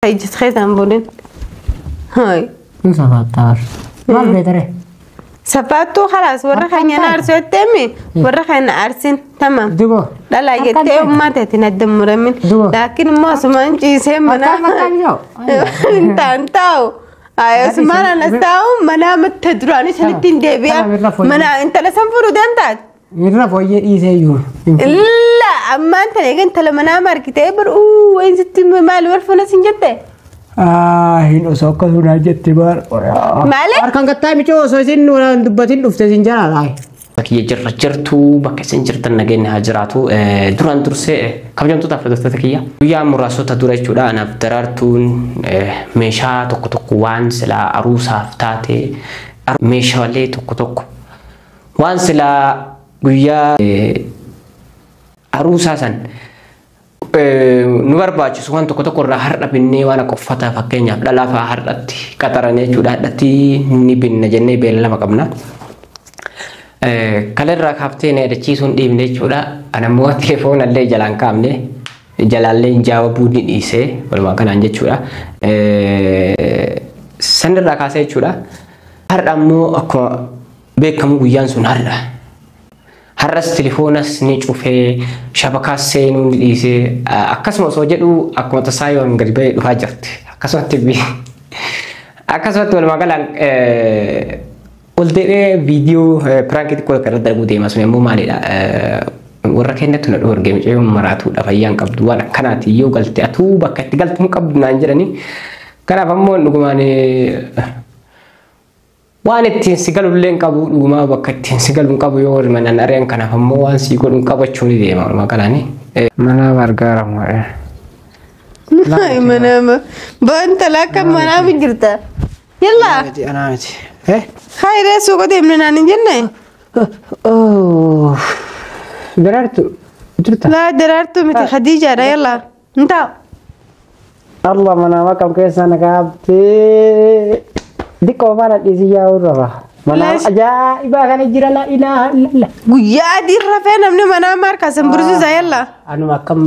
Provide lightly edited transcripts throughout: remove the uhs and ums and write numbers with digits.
Ijji keessaan bunin. Hay. Ni safaattaa. Maal beekare? Safaattuu khalaas warra keenya na arsuu jetteemi warra keenya arsin tamam. Duboo. Dhalaa jettee uummata itti nadda muramin. Duba. Laakiin immoo asumaan ciisee mana. Akkaan akkaan yoo. Intaan taa'u. Ay asumaan anas taa'u mana matta duraanii sanitti hin deebi'a. Kana irra fooyyee. Mana intala san fuudhuu dandaat. Irra fooyyee dhiisee iyyuu. Illa ammaan tana eega intala manaa margitee bar uu wayin sitti maali wal fuuna sin jette. Hin osoo akkasuma jette baar. Maali? Harkaan gattaa micoo osoo isin waan dubbatin dhufte isin jalaa. Bakki jirra jirtu bakka isin jirtan nageenya haa jiraatu. Duraan dursee kabajamtoota hordoftoota kiyya. Guyyaa muraasota dura jechuudha anaaf daraartuun meeshaa tokko tokko waan silaa aruusaaf taate meeshaalee tokko tokko waan silaa guyyaa aruusaa san nu barbaachisu waan tokko tokko irraa har'a binnee waan akka uffata fakkeenyaaf dhalaa fa'aa har'atti qaxaranii jechuudha har'atti ni binna jennee beellama qabna. Kala irraa kaaftee na yaadachiisuun dhiibne jechuudha. Ana immoo telefoona illee jalaan kaafne jalaallee jaawabuu ni dhiisee walumaa kanaan jechuudha. San irraa kaasee jechuudha. Har'a immoo akkuma beekamu guyyaan sun har'a. Har'as telefoonas ni cufee shabakaas seenuu ni dhiisee akkasuma osoo jedhu akkuma tasaa yoon gadi ba'ee dhufaa jirti. Akkasumatti akkasumatti walumaa galaan ol deebi'ee viidiyoo piraankii xiqqoo akka irratti darbuu deema sun immoo maalidha? Warra keenyatti na dhoorge mucayyoo maraatuudha fayyaan qabdu waan akkanaati yoo galte atuu bakka itti galtu hin qabdu naan jedhani. Kanaaf ammoo dhugumaan waan ittiin si galullee hin qabu dhugumaa bakka ittiin si galu hin qabu yoo manaan ari'an kanaaf ammoo waan si godhu hin qabachuun ni deema walumaa galaani. Mana gargaaramu. Manaama. Banta akka manaama jirta. Yalla. Anaa miti. Hayree suuqa deemne naan hin jenne. Daraartu jirta. Laa daraartuu miti Khadiijaadha yalla. Ntaa'u. Allah manaama kam keessa na kaabtee. Diqqoo faana dhiisii yaa'uu irra. Manaama ajaa'ibaa kana jira laa ilaaha illallah. Guyyaa adii rafee namni manaama harkaa san bursuusa yalla. Anuma akkam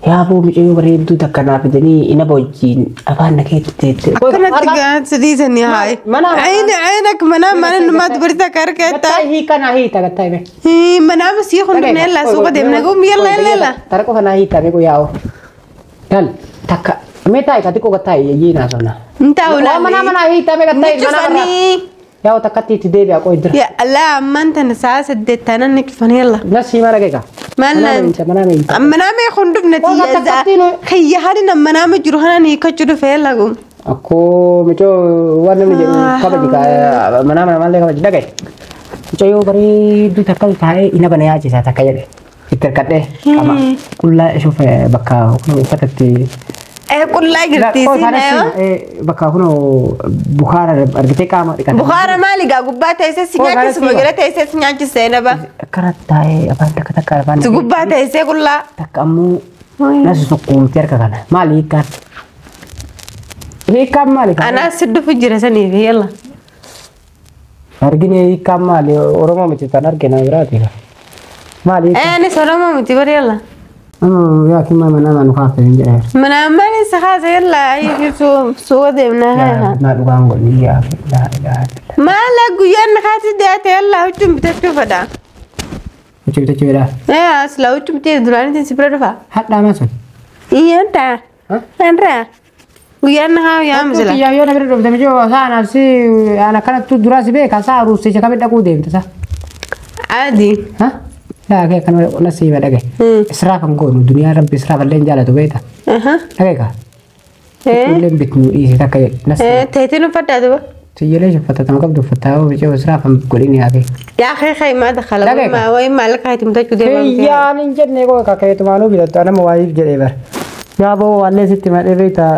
yaaboo mucayyoo bareedduu takka naa fidanii inaba wajjin afaan na keetti teette. Akkanatti gaansa dhiisanii haay. Manaama. Ayni aynak manaama numaa dubartii takka harka Gattaa hiika naa hiita gattaa hime. Manaama sii hundumne yalla suuqa deemne gum yalla yalla yalla. Tara qofa naa hiita meeqoo yaa'oo. Dal takka mee taa'i ka xiqqoo gattaa iyyee naa sona. Ntaa'u Waa manaama naa hiita mee gattaa manaama irraa. Cufanii. Yaa'oo takkatti itti deebi'a qoo iddira. Ya Allah ammaan tana sa'a saddeettanan ni cufan yalla. Nasii mara geeka. Maal naan? Manaama hiita. Manaama hundumne Waa tiyya. Xiyya halin manaama jiru hanan hiikachuu dhufe yalla gum. Akkoo mucoo waan namni jedhu kabaji manaama namallee kabaji dhagaye. Mucayyoo bareedduu takka taa'ee inaba na yaachisa takka jedhe. Itti hirkadhee qaba. Qullaa ishuuf bakka uffatatti. Qullaa jirti siin ayoo. Bakka kunoo bukaara argitee qaama dhiqata. Bukaara maali gaa gubbaa teessee si nyaachisu magala teessee si nyaachise naba. Akkana taa'ee afaan takka takka afaan. Si gubbaa teessee qullaa. Takka ammoo nasu sukkuumti harka kana. Maali hiikkaan? Hiikkaan maali? Anaas si dhufu jira saniif yalla. Argine hiikkaan maali? Oromoo miti tan argina biraati. Maali hiikkaan? Anis Oromoo miti bar yalla. Yaa kimma mana nu kaafte hin jedhe. Manaama maali si haasa yalla suuqa deemnaa haa. Naa dhugaan godhi yaa laa ilaaha illallah. Maala guyyaan kaasi dhiyaate yalla huccuu bitachuu fedha. Huccuu bitachuu fedhaa? Asla huccuu bitee duraanitiin si bira dhufa. Hadhaa sun? Iyyaan taa. Anraa. Guyyaan haa yaa misila. Yaa yoo na bira dhufte mijoo saa anaaf si ana kanattu duraa si beeka saa ruusicha kami dhaquu deemte saa. Adi. Yaa kee kan nasiiba dhagaye. Israaf hin goonu duniyaa rabbi israaf illee hin jaalatu beekta. Dhagaye kaa. Illee bitnu dhiise takka jedhe nasiiba. Teetiin uffadhaa duba. Tiyyelee uffata tama qabdu uffataa yoo mijoo israaf hin godhin yaa kee. Yaa kee kee maa dakhala maa wayi maal kaayitim tachuu deemaa. Kiyyaan hin jenne koo kakkeetumaanuu bitattu anama waayiif jedhee bara. Yaa boo waallee sitti madhee beekta.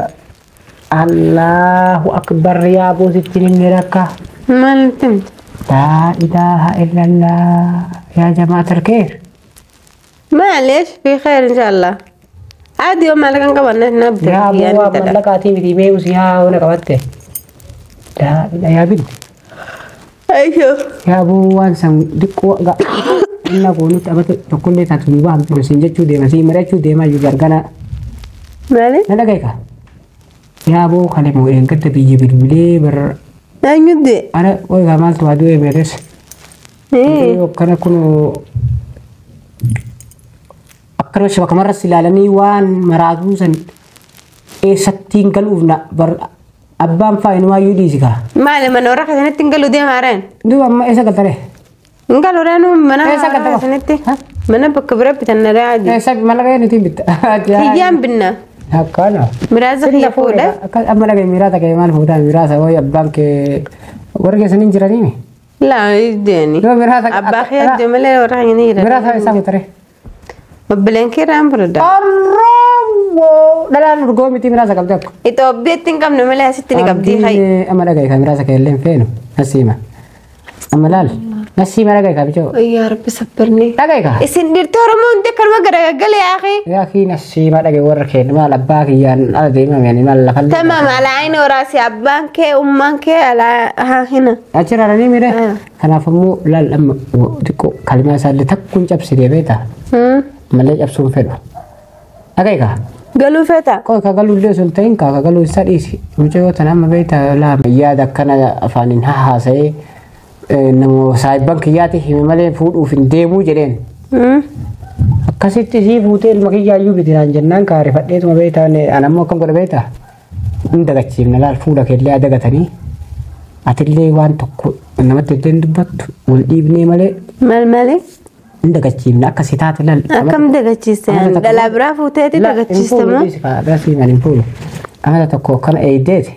Allahu akbar yaa boo sitti hin rakka. Maal itti himte? Laa ilaaha illallah yaa jamaat alkheer. معلش في خير إن شاء الله عادي يوم على كان قبلنا نبدأ Yaa boo waa mallaqaatii miti mee usii haa ona qabatte. Laa yaa bin. أيوه Yaa boo waan san diqqoo inna goonutti abata tokkollee taatu nu bahamtu siin jechuu deema siin mari'achuu deemaa jiru gargana. Maali? Na dhagaye kaa. Yaaboo kan immoo eeggatta biyya bilbilee bar Eenyutti? ana oigaa maaltu waa du'e meeres. Akkana kun akkanuma shabakamarras ilaalanii waan maraatuu san eessattiin galuuf na bar abbaan faa inumaayyuu dhiisi kaa. Maali mana warra keessanitti hin galuu deemaa reen? Duuba amma eessa galtare? Hin galuu reen mana Eessa warra galta? keessanitti? Mana bakka bira bitan raadi. Eessa mallaqa eenyutiin bitta? Kiyyaan binna. Akkana. Miraasa kiyya fuudhe. Amma dhagaye miraasa kee maal fuutaa miraasa wayi abbaan kee warra keessanii hin jiranii? Laa deeni. Duuba miraasa Abbaa kiyya deemu malee warra keenya ni jira. Miraasa eessaa fuutare? Obboleen kee raan fudhadha. Arroowwoo dhalaan urgoo miti miraasa qabdi akka. Itoophiyaatti hin qabne malee asitti ni qabdi. Hayi. Amma dhagaye kan miraasa kee illee hin feenu nasiima. Amma laal nasiima dhagaye kaa bichoo. Yaa Rabbi sabbirni. Dhagaye kaa. Isin dhirti Oromoo hundi akkanuma garagalee yaaqii. Yaa kii nasiima dhagaye warra kee maal abbaa kiyyaan ala deemame ani maal lafallee. Tamam alaa inni waraasi abbaan kee ummaan kee alaa haa hina. Achirra ni mire. Kanaaf immoo laal amma xiqqoo kalimaa isaallee takkuun cabsitee beektaa. Malee cabsuun fedhu. Dhagaye kaa. Galuu feeta. Qoy ka galuu illee osoo hin ta'in kaa ka galuu isaa dhiisi. Mucayyoo tana amma beektaa laa yaada akkana afaaniin hahaasa'ee nama saayibban kiyyaatti hime malee fuudhuuf hin deemuu jedheen. Akkasitti sii fuutee ilma kiyyaayyuu bitinaan jennaan kaarifadheetuma beektaa an ammoo akkam godha beektaa. Hin dagachiifna laal fuula keellee dagatanii atillee waan tokko namatti illee dubbattu wal dhiibnee malee Maal malee? hin dagachiifna akkasii taate laal. Akkam dagachiiste? Dhalaa biraa fuuteeti dagachiiste moo? Hin fuulu. Amata tokko akkana eeydeeti.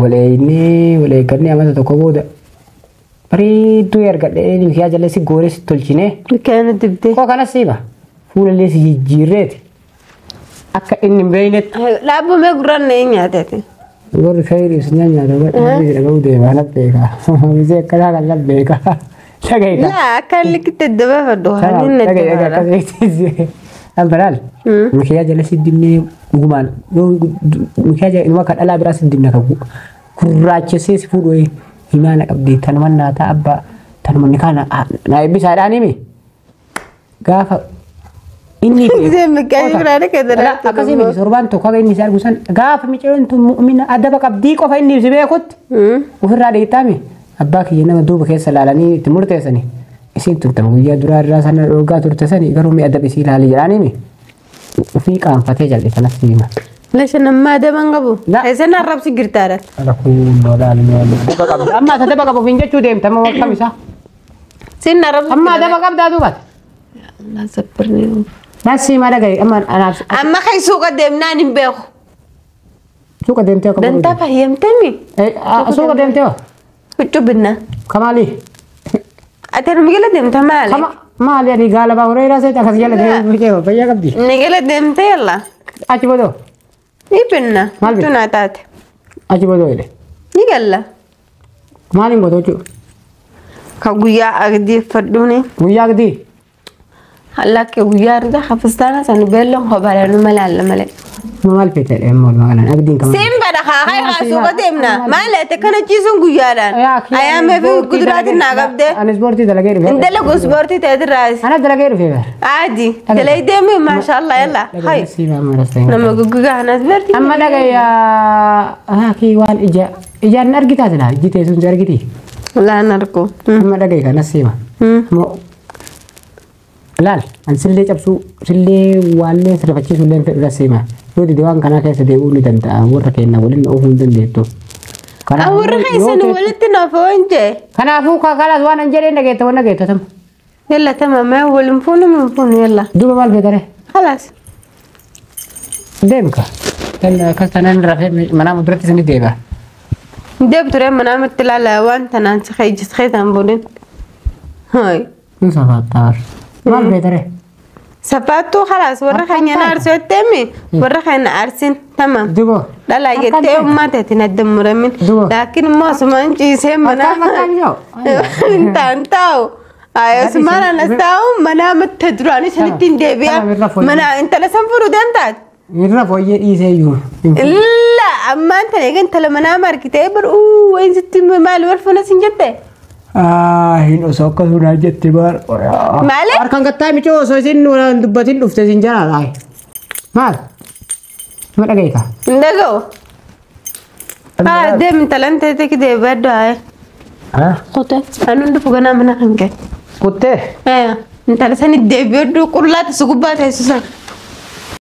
Wal eeynee wal eeggannee amata tokko booda bareedduu argadhee mikiyaa jallee si gooree si tolchinee. Mikiyaa dibdee. Koo kanas siima fuulallee si jijjiirreeti. Akka inni hin beeynetti. Dhaabbamee gurraan na nyaateeti. Warri khayrii si nyaata godhanii dhaga'uu deema na beeka. Misee akkanaa kan na beeka. Dhagaye kaa. Laa akka likitti dabaafadhu haalli na dabaala. Ambalaal. Mikiyaa jala si dibnee dhugumaan mikiyaa jala inuma kan dhalaa biraa si dibna kan gurraachessee si fuudhu himaana qabdi tanuma naataa abbaa tanuma ni kana na eebbisaadhaan himi gaafa inni akkasii miti torbaan tokko haga inni si argu san gaafa micciroon tun mu'mina adaba qabdii qofa inni si beekutti ofirraa dheettaami abbaa kiyya nama duuba keessa laalanii itti murteessanii. Isiin tun tama guyyaa duraa irraa sana dhoogaa turte sani garuu mi'a adaba isii ilaali jedhaanii ofii qaanfatee jal'isa natti hima. Lasha nammaa adaba hin qabu. Eessa arrabsi girtaadha. Amma ati adaba qabu ofiin jechuu deemta amma akkam isaa. Siin arrabsi. Amma adaba qabdaa duubata. Nasi hima dhagaye amma anaaf. Amma kai suuqa deemnaan hin beeku. Suuqa deemtee akka Dantaa fayyamtemi. Suuqa deemtee hoo? Huccuu binna. Kamaali? Ati nu gala deemta maali? Maali ani gaala baa horeeraa seeta akkas jala deemtee fayyaa qabdi. Ni gala deemtee yalla. Achi boodoo. Ni binna. Maal Huccuu naa taate. Achi boodoo jedhe. Ni galla. Maaliin goota huccuu? Ka guyyaa agdeeffadhuuni. Guyyaa agdii? Lakke guyyaa argaa hafistaana sani beelloon hobaadhaan malaalla malee. Maal feete amma walumaa galaan agdiin kama. Siin bada haa haa suuqa deemna. Maal ati kana ciisuun guyyaadhaan. Ayaamee fi kuduraatiin naa qabdee. Ani ispoortii dalagee dhufe. Hin dalagu ispoortii ta'eeti raas. Ana dalagee dhufe bar. Aadi dalagee deemee maashaallah yalla. Hai. Nama guggugaa kanas berti. Amma dhagaya kii waan ija ijaan argitaa silaa ijji teessuun si argitii. Laan argu. Amma dhagaye kanas siima. Laal an sillee cabsuu sillee waallee sirfachiisuu illee fedhu siima. Yoo dide waan kanaa keessa deebi'uu ni danda'a warra keenya waliin oofuu hin dandeettu. Warra keessan walitti naaf waan jee. Kanaafuu kalaas waan an jedheen dhageetta waan dhageetta tama. Yalla tama mee waliin fuunu min fuunu yalla. Duuba maal feetare? Kalaas. Deemka. Akkas tanaan rafee manaa duratti isinii deebi'a. Deeb ture manaa mitti ilaala waan tanaan si ijji si tan buudin. Hayi. Kun safaataar. Maal feetare? Safaattuu khalaas warra keenya na arsoo jetteemi warra keenya arsin tamam. Duuba. Dhalaa jettee uummateetiin adda muramin. Laakiin immoo asumaan ciisee mana. Hin taa'u. Asumaan anas taa'u manaa matta duraanii sanitti hin deebi'a. Mana intala san fuudhuu deemtaati. Irra fooyyee dhiisee iyyuu. Illa ammaan tana egaa intala manaa margitee bar uu wayin sitti maali wal fuuna sin jette. Hin osoo akkasuma jette bar. Maali? Harkaan gattaa micoo osoo isin dubbatin dhufte isin jala. Maal? Nama dhaga'i kaa. Hin dhaga'u. Haa deemi intalan teete kidee baddu haa. Haa? Kutee. Anuun dhufu ganaa mana kan kee. Kuttee? Intala sani deebi'adhu qullaa tasu gubbaa teessu san.